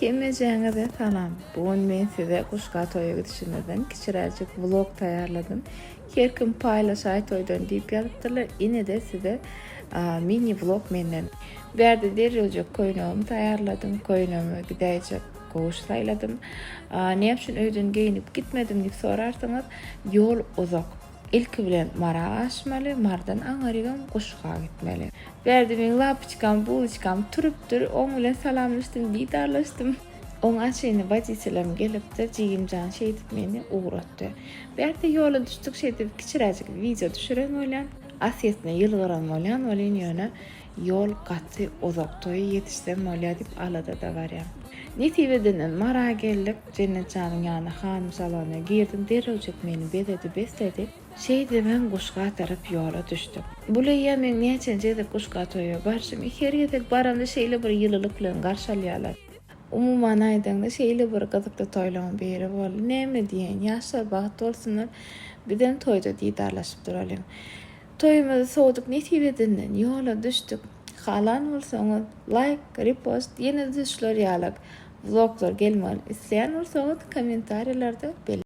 Hemmejäňize salam. Bu gün men size Guşga toýa gidişimizden kiçiräjik vlog taýýarladym. Her kim paýlaşaý toýdan diýip ýazypdyrlar. Ine-de size mini vlog menden. Bärde derrewjek köýnegimi taýýarladym. Köýnegime gidäýjek köwüş saýladym. Näme üçin öýden geýnip gitmedim diýip sorarsyňyz, ýol uzak. Ilki bilen Mara aşmaly, Mardan aňyrygam Guşga gitmeli. Bärde meň lapoçkam, buloçkam turupdyr, oň bilen salamlaşdym, didarlaşdym. Oň aşyny woditelem gelipdir, jigimjan şeýdip meni ugratdy. Bärde ýola düşdük, şeýdip kiçiräjik wideo düşüren bolýan. Asýetine ýylgyran bolýan welin ýöne ýol gaty uzak, toýa ýetişsem bolýa diýip aladada barýan. Nesip edenden Mara geldik, Jennet janyň ýanyna hanym salonyna girdim, derrewjik meni bezedi, besledi. Şeýdibem Guşga tarap ýola düşdük. Bul eýýäm meň näçenji gezek Guşga toýa barşym. Her gezek baramda şeýle bir ýylylyk bilen garşy alýarlar. Umuman aýdaňda şeýle bir gyzykly toýlaryň biri boldy. Näme diýeýin, ýaşlar bagtly bolsunlar, bizem toýda didarlaşyp duralyň. Toýumyzy sowduk nesip edenden ýola düşdük. Halan bolsaňyz laýk, repost, ýene-de şular ýalak vloglar gelmegini isleýän bolsaňyz kommentariýalarda belläň.